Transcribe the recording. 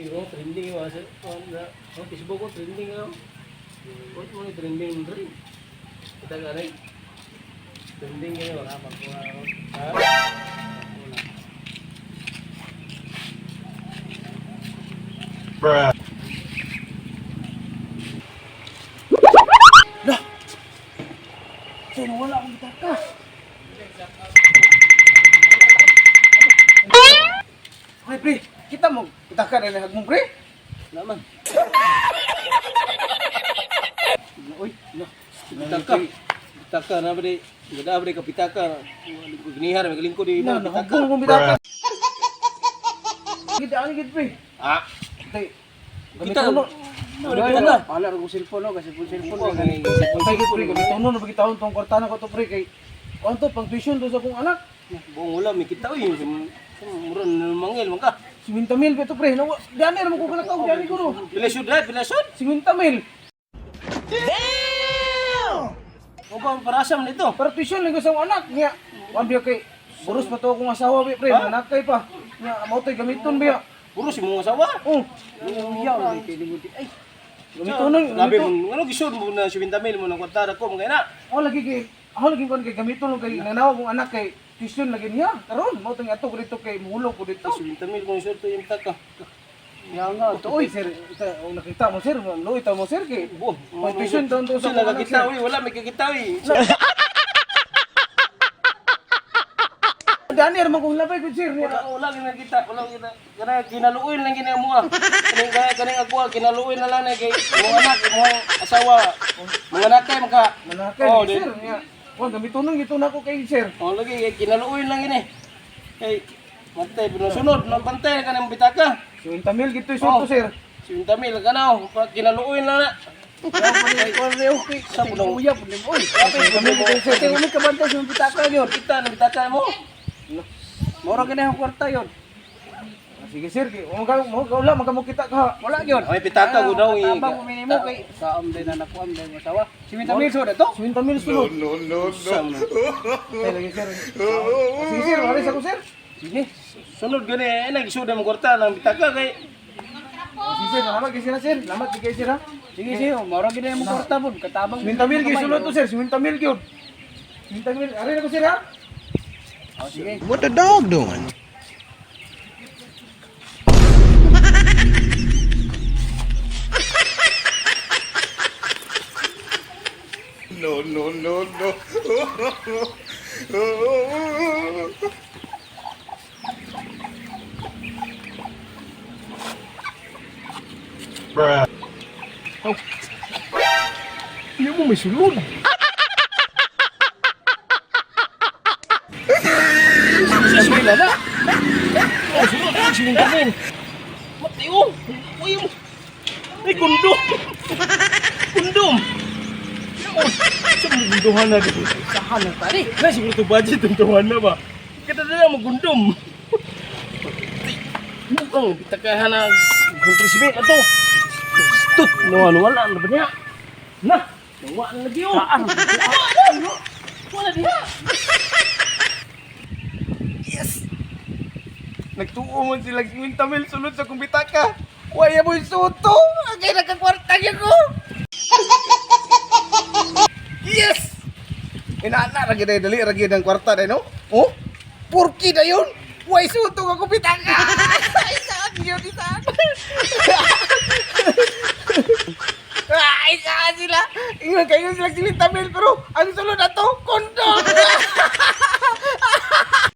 Oh, trending yung sa oh, Facebook ko trending oh. What mo ni trending dre? Kita ka rin. Trending kayo. Wala, magkuha ako. Ha? Bruh. Lah! Sir, wala akong bitaka. Ay, pre, kita mo. Bitaka na nahag mo, pre. Wala man. Uy, No. Pitaka. Pitaka na ba di? Gada ba di ka pitaka? Gnihar may lingkod di na, mo pitaka. nahagong kong bitaka. Gid, ano gid, pre? Ah, Tay, Kita- gamit no. Wala, wala. Wala ra ko cellphone no kasi po cellphone Buwa na gani. Tay, gid, pre, gamit no, nabagitahon tong kwarta na ko to, pre, kay kuan to, pang tuition to sa akong anak. Buong wala may kita oy. Mura mangil man ka. 50 mil pa to, pre. Nawa, diyan na mo ko kalakaw, diyan ko ro. Pila syudad, pila syud. 50 mil. O ba parasam nito? Para tuition lang ko sa akong anak niya. Kuan biya kay boros pa to akong asawa biya, pre, nanakay pa. Nya mao to'y gamiton biya. Puro si mong asawa. Oh, Iyaw kay limod. Ay, gamiton nang Grabe gamiton. mo, ano gisud mo na 70 mil mo ng kwarta ko mga ina. Ako lagi kay ako lagi kuan kay gamiton lang kay nanaw akong anak kay tuition lagi niya. Karon mao tong ato ko dito kay muhulog ko dito. 70 mil kung isod to yung taka. yaw nga to. Oy sir, ita, oh, nakita mo sir, luoy ta mo sir kay Bo, pang tuition taon to sa sa akong anak nakakita sir. oy, wala may kakita oy. Dani ra man kong labay gud sir. Wala wala gyud nakita, wala kita. Kana kinaluoy lang gini mo ah. Kaning kaya kaning ako ah, kinaluoy na lang na kay imong anak, imong asawa. Mga nakay maka. Manakay Oh, sir niya. Kuan gamiton lang gito nako kay sir. Oh, lagi kay kinaluoy lang gini. Kay mantay sunod, bantay ka ng bitaka. 50 mil gito oh. Oh. Sir. 70 mil ka na, oh. Kinaluoy lang na. Okay, Sa punong uyab ni oy. 50 mil gito sir. Kay umi ka bantay sa bitaka gyud. Kita ng bitaka mo. Mura gani ang kwarta yun. Ah, sige sir, kay mo ka mo ka wala man ka mo kita ka. Wala gyud. Ay, pitaka ko daw, eh. Tabang mo minimo kay saom din na nakuam din asawa. 50 mil so to. 50 mil sulod. No, no, no. Sa mo. Ay, lagi sir. Ah, sige sir, alis ako sir. Sige. Sunod gani ay nagisud ang kwarta ng bitaka kay Ah, sige sir, salamat kay sir, sir. Salamat kay sir ha. Sige sige, mura gani ang kwarta pud katabang. 50 mil kay sulod to sir, 50 mil gyud. 50 mil, aris ako sir ha. Oh, sige. What the dog doing? No, no, no, no. Bruh. Hindi mo may sulod. Sila na. Oh, sulod ang siling kami. Mati oh. Uy mo. Ay kundom. Kundom. Oh, sa magunduhan na dito. Sahan na tani. Na siguro to budget ang tuwan na ba? Kita na lang magundom. Mukhang bitakahan na kung prisme na to. Tut, nawala na ba niya? Na, nawala na lagi oh. Wala, wala diha. Yes. Nagtuo man sila 50 mil sulod sa kumbitaka. Waya mo suto. Agay nagkakwarta gyud ko. Yes. Inana ra gyud ay, dali ra gyud ang kwarta day no. Oh? Purki na yun. Way suto ka kumbitaka. Ay saan yun isaan. Ay, saan sila? Ingon kayo sila 50 mil pero ang sulod ato kondom.